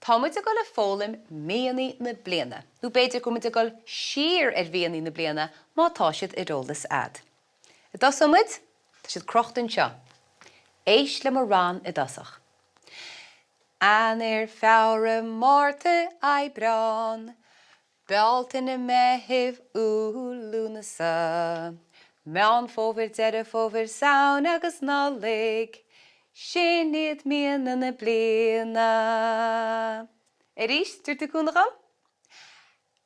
Tá muid ag dul a foghlaim míonna na bliana, nó b'fhéidir go bhfuil muid ag dul siar ar mhíonna na bliana má tá siad ar eolas a'd. An dtosóidh muid? Tá siad crochta anseo. Éist le mo rann i dtosach. Eanáir, Feabhra, Márta, Aibreán, Bealtaine, Meitheamh, Iúil, Lúnasa, Meán Fómhair, Deireadh Fómhair, Samhain agus Nollaig, sin iad míonna na bliana. Arís, tabhair tú cúnamh dhom?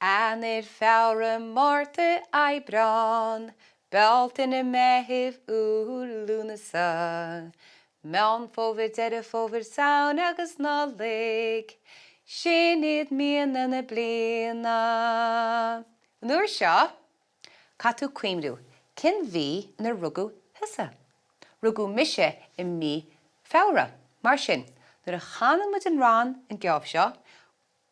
Eanáir, Feabhra, Márta, Aibreán, Bealtaine, Meitheamh, Iúil, Lúnasa, Meán Fómhair, Deireadh Fómhair, Samhain agus Nollaig, sin iad míonna na bliana. An uair seo, caithfidh tú cuimhniú cén mhí inar rugadh thusa. Rugadh mise i mí Feabhra. Mar sin, nuair a chanann muid an rann an geábh seo,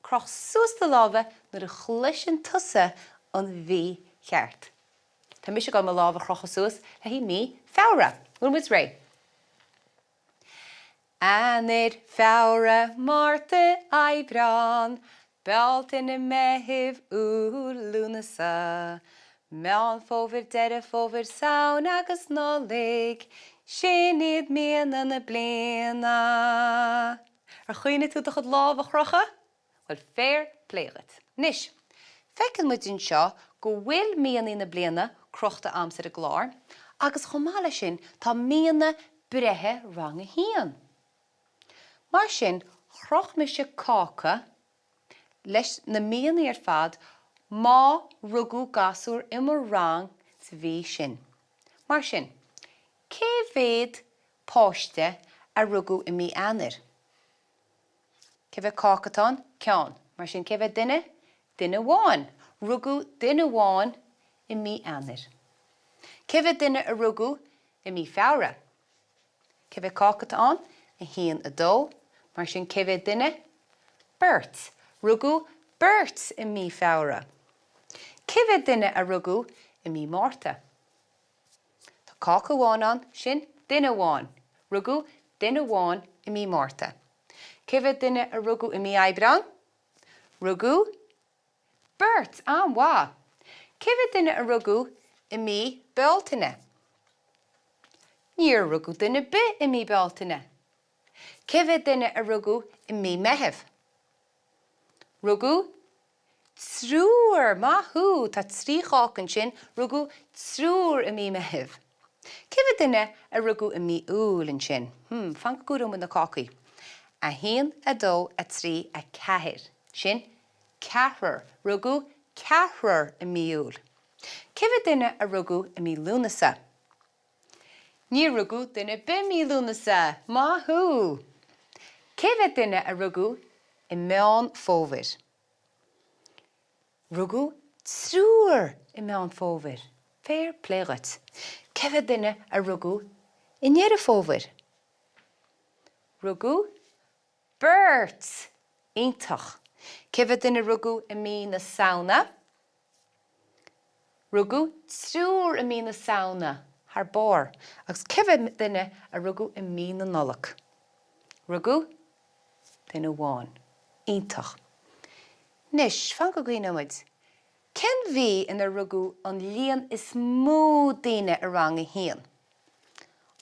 Croch suas do lámha nuair a chloiseann tusa an mhí cheart. Tá mise ag dul mo lámh a chrochadh suas le haghaidh mí Feabhra. Bhfuil muid réidh? Eanáir, Feabhra, Márta, Aibreán, Bealtaine, Meitheamh, Iúil, Lúnasa, Meán Fómhair, Deireadh Fómhair, Samhain agus Nollaig, sin iad míonna na bliana. Ar chuimhnigh tú do chuid lámh a chrochadh? Bhuel, fair play dhuit. Anois, feiceann muid anseo go bhfuil míonna na bliana crochta a'msa ar an gclár agus chomh maith leis sin tá míonna breithe rang a haon. Mar sin, chroch mise cáca leis na míonna ar fad má rugadh gasúr i mo rang sa mhí sin. Mar sin, cé mhéad páiste a rugadh i mí Eanáir? Cé mhéad cáca atá ann? Ceann. Mar sin, cé mhéad duine? Duine amháin. Rugadh duine amháin i mí Eanáir. Cé mhéad duine a rugadh i mí Feabhra? Cé mhéad cáca atá ann? 1, 2. Mar sin, cé mhéad duine? Beirt. Rugadh beirt i mí Feabhra. Cé mhéad duine a rugadh i mí Márta? Tá cáca amháin ann, sin duine amháin. Rugadh duine amháin i mí Márta. Cé mhéad duine a rugadh i mí Aibreán? Rugadh beirt. An-mhaith. Cé mhéad duine a rugadh i mí Bealtaine? Níor rugadh duine ar bith i mí Bealtaine. Cé mhéad duine a rugadh i mí Meithimh? Rugadh Triúr! Maith thú! Tá trí cháca ansin. Rugadh triúr i mí Meithimh. Cé mhéad duine a rugadh i mí Iúil ansin? Hmm, fan go gcomhaireoidh muid na cácaí. A haon, a dó, a trí, a ceathair. Sin ceathrar. Rugadh ceathrar i mí Iúil. Cé mhéad duine a rugadh i mí Lúnasa? Níor rugadh duine ar bith i mí Lúnasa! Maith thú! Cé mhéad duine a rugadh i Meán Fómhair? Rugadh triúr i Meán Fómhair. Fair play dhuit. Cé mhéad duine a rugadh i nDeireadh Fómhair? Rugadh beirt! Iontach. Cé mhéad duine a rugadh i mí na Samhna? Rugadh triúr i mí na Samhna, thar barr. Agus cé mhéad duine a rugadh i mí na Nollag? Rugadh duine amháin. Iontach. Anois, fan go gcuimhneoidh muid. Cén mhí inar rugadh an líon is mó daoine i rang a haon?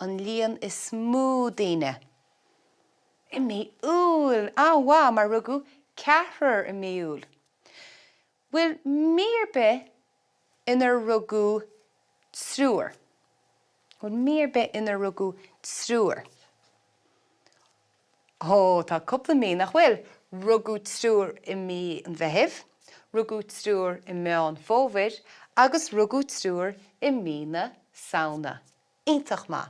An líon is mó daoine. I mí Iúil! An-mhaith, mar rugadh ceathrar i mí Iúil. Bhfuil mí ar bith inar rugadh triúr? Bhfuil mí ar bith inar rugadh triúr? Ó, tá cúpla mí, nach bhfuil? Rugadh triúr i mí an Mheithimh, rugadh triúr i Meán Fómhair agus rugadh triúr i mí na Samhna. Iontach maith!